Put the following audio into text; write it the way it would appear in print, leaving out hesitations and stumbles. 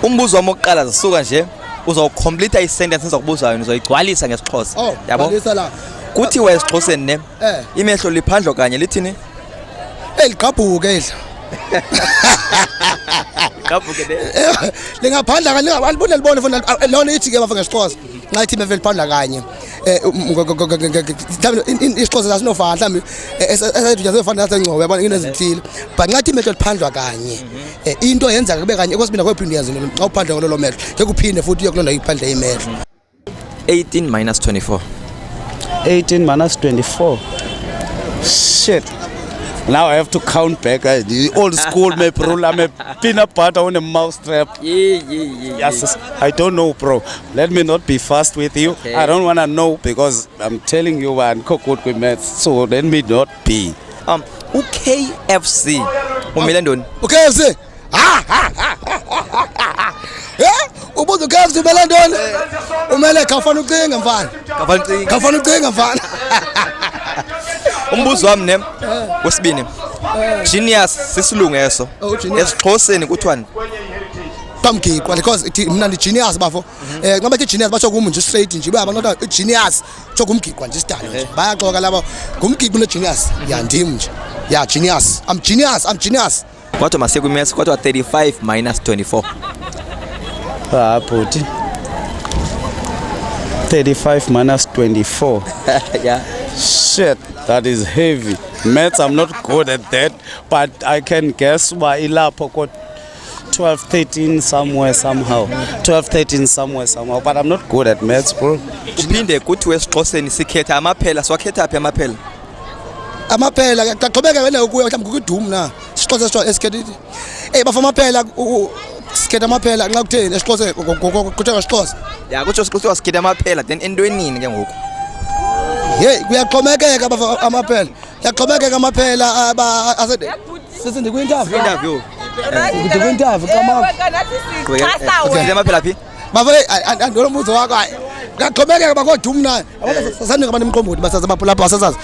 Umbuzo wami wokuqala zisuka nje, uzawucomplete i-sentence endiza yona, uzoyigcwalisa ngesiXhosa. Oh, Yabo? Gcwalisa la. Kuthiwa esiXhoseni ne imehlo liphandlo kanye, lithini? Eligqabhuke edla. Gqabhuke ne. Lingaphandla kanye alibone libone funa lona ithi ke bafika ngesiXhosa. Nxa ithi imehlo liphandla kanye. Mhlawumbe isiXhosa sasinofana mhlawumbe esethu nje sefana nasengcobo, yabona, into ezithile. But nxa ithi imehlo liphandlwa kanye, into yenzeka kube kanye, okwesibini akuyophinda yenze into xa uphandle ngololo mehlo. Ngeke uphinde futhi uye kuloo ndawo iphandle imehlo. 18 minus 24. 18 minus 24. Shit. Now I have to count back. The old school map rule. I'm a peanut butter on a mouse trap. Yes, I don't know, bro. Let me not be fast with you. Okay. I don't want to know because I'm telling you, I'm good with maths. So let me not be. uKFC umele ntoni? UKFC. Ha ha ha ha. Ubuza uKFC umele ntoni? Umele khawufana ucinga, mfana. Khawufana ucinga. Khawufana ucinga, mfana. Umbuzo wami ne wesibini. Genius sisilungu eso. Oh, genius. EsiXhoseni kuthiwani? Bamgiqwa because ithi mina ndi genius, bafo. Nxa bathi genius batsho kum nje straight nje, uba abantu genius tsho kumgiqwa nje isidalo nje. Bayaxoka laba, ngumgiqwa une genius. Ya, ndim nje. Ya, genius. I'm genius. I'm genius. Kodwa masiye kwi-maths, kodwa 35 minus 24. Ah, bhuti. 35 minus 24. Yeah. Shit, that is heavy. Maths, I'm not good at that, but I can guess why ilapho ko 12, 13 somewhere somehow. 12, 13 somewhere somehow. But I'm not good at maths, bro. Uphinde kuthiwe esiXhoseni sikhetha amaphela, siwakhetha phi amaphela? Amaphela kaxhomeka wena ukuya mhlawumbe kukudum na. SisiXhosa sithiwa esikhetha. Bafo, amaphela sikhetha amaphela nxa kutheni esiXhosa, kuthiwa ngesiXhosa? Ya, kutsho kuthiwa sikhetha amaphela, then entwenini ke ngoku? Hey, kuyaxhomekeka bafo, amaphela. Kuyaxhomekeka amaphela aba ase sisi ndikwi-interview. Interview. Ndikwi-interview kama. Sikhetha amaphela phi? Bafo, andolo mbuzo wakho, hayi. Kuyaxhomekeka bakodum na. Sanika abantu emqombothi basaza bapho lapha basazazi.